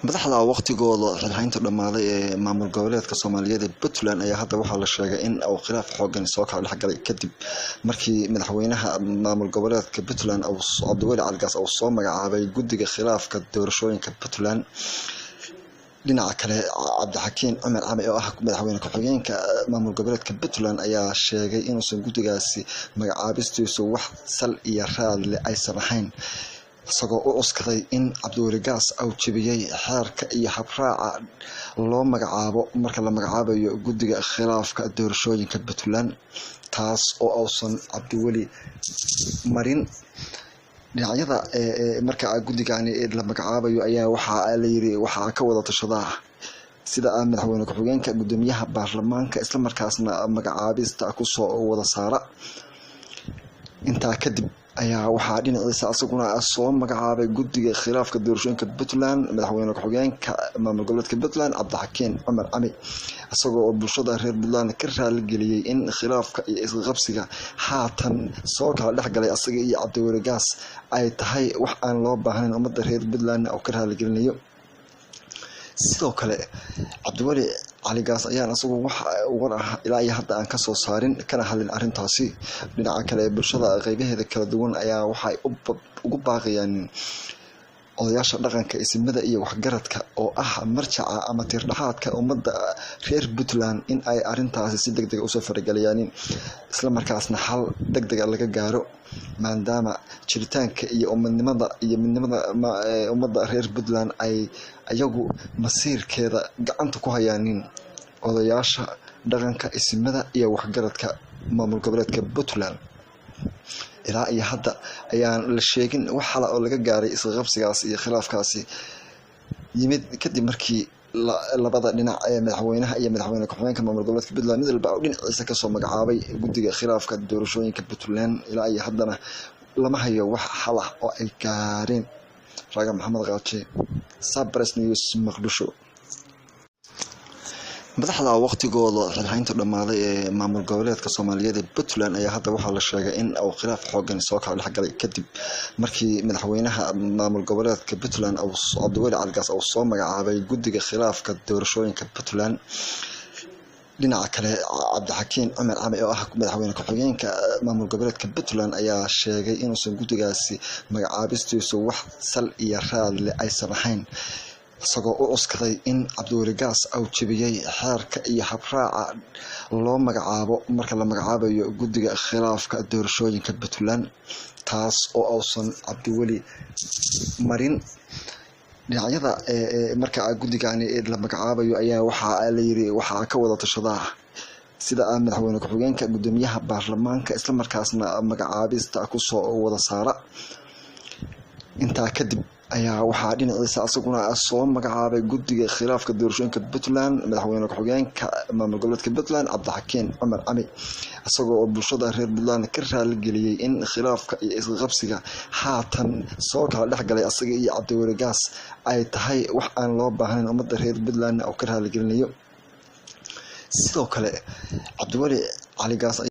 Madaxda waqtigooda xilhaynta dhammaaday ee maamul goboleedka Soomaaliyeed ee Puntland ayaa hadda waxaa la sheegay in uu khilaaf xooggan soo kala dhexgalay kadib markii madaxweynaha maamul goboleedka Puntland Cabdiweli Cali Gaas uu soo magacaabay guddiga khilaafka doorashooyinka Puntland. Dhinaca kale, Cabdixakiin Cumar Cami oo ah madaxweyne ku-xigeenka maamul goboleedka Puntland ayaa sheegay inuusan guddigaasi magacaabistiisu wax sal iyo raad leh aysan ahayn, isagoo u cuskaday in Cabdiweli Gaas uu jebiyey xeerka iyo habraaca loo magacaabo marka la magacaabayo guddiga khilaafka doorashooyinka Puntland, taas oo uusan Cabdiweli marin. Dhinacyada marka guddigani la magacaabayo ayaa waxaa la yiri waxaa ka wada tashadaa sida madaxweyne ku-xigeenka, guddoomiyaha baarlamaanka, islamarkaasna magacaabista kusoo wada saara. Intaa kadib ayaa waxaa dhinaciisa asaguna soo magacaabay guddiga khilaafka doorashooyinka Puntland madaxweyne ku-xigeenka maamul goboleedka Puntland Cabdixakiin Cumar Cami, isagoo oo bulshada reer Puntland ka raaligeliyey in khilaafka iyo isqabsiga haatan soo kala dhexgalay asaga iyo Cabdiweli Gaas ay tahay wax aan loo baahnayn ummadda reer Puntland uu ka raaligelinayo. Sidoo kale, Cabdiweli Cali Gaas ayaan isagu wax war ah ilaa iyo hadda aan kasoo saarin kana hadlin arrintaasi. Dhinaca kale, bulshada qeybaheeda kala duwan ayaa waxay ugu baaqayaan odayaasha dhaqanka, isimada iyo waxgaradka oo ah marjaca ama tiirdhexaadka ummadda reer Puntland in ay arrintaasi si degdeg usoo farageliyaan, islamarkaasna xal degdega laga gaaro, maadaama jiritaanka iyo umadnimada iyo midnimada ummadda reer Puntland ay iyagu masiirkeeda gacanta ku hayaanin odayaasha dhaqanka, isimada iyo waxgaradka maamul goboleedka Puntland. Ilaa iyo hadda ayaan la sheegin wax xala oo laga gaaray isqabsigaas iyo khilaafkaasi yimid kadib markii labada dhinac ee madaxweynaha iyo madaxweyne ku-xigeenka maamul goboleedka Puntland mid walba uu dhinaciisa kasoo magacaabay guddiga khilaafka doorashooyinka Puntland. Ilaa iyo haddana lama hayo wax xal ah oo ay gaareen. Raaga Maxamed Qaaji, Sabres News, Muqdisho. Madaxda waqtigooda xilhaynta dhammaaday ee maamul goboleedka Soomaaliyeed ee Puntland ayaa hadda waxaa la sheegay in uu khilaaf xooggan soo kala dhexgalay kadib markii madaxweynaha maamul goboleedka Puntland Cabdiweli Cali Gaas uu soo magacaabay guddiga khilaafka doorashooyinka Puntland. Dhinaca kale, Cabdixakiin Cumar Cami oo ah madaxweyne ku-xigeenka maamul goboleedka Puntland ayaa sheegay inuusan guddigaasi magacaabistiisu wax sal iyo raad leh aysan ahayn, isagoo u cuskaday in Cabdiweli Gaas uu jebiyey xeerka iyo habraaca loo magacaabo marka la magacaabayo guddiga khilaafka doorashooyinka Puntland, taas oo uusan Cabdiweli marin. Dhinacyada marka guddigani la magacaabayo ayaa waxaa la yiri waxaa ka wada tashadaa sida madaxweyne ku-xigeenka, guddoomiyaha baarlamaanka, islamarkaasna magacaabista kusoo wada saara. Intaa kadib ayaa waxaa dhinaciisa asaguna soo magacaabay guddiga khilaafka doorashooyinka Puntland madaxweyne ku-xigeenka maamul goboleedka Puntland Cabdixakiin Cumar Cami, isagoo oo bulshada reer Puntland ka raaligeliyey in khilaafka iyo isqabsiga haatan soo kala dhexgalay asaga iyo Cabdiweli Gaas ay tahay wax aan loo baahnayn ummadda reer Puntland uu ka raaligelinayo. Sidoo kale, Cabdiweli Cali Gaas.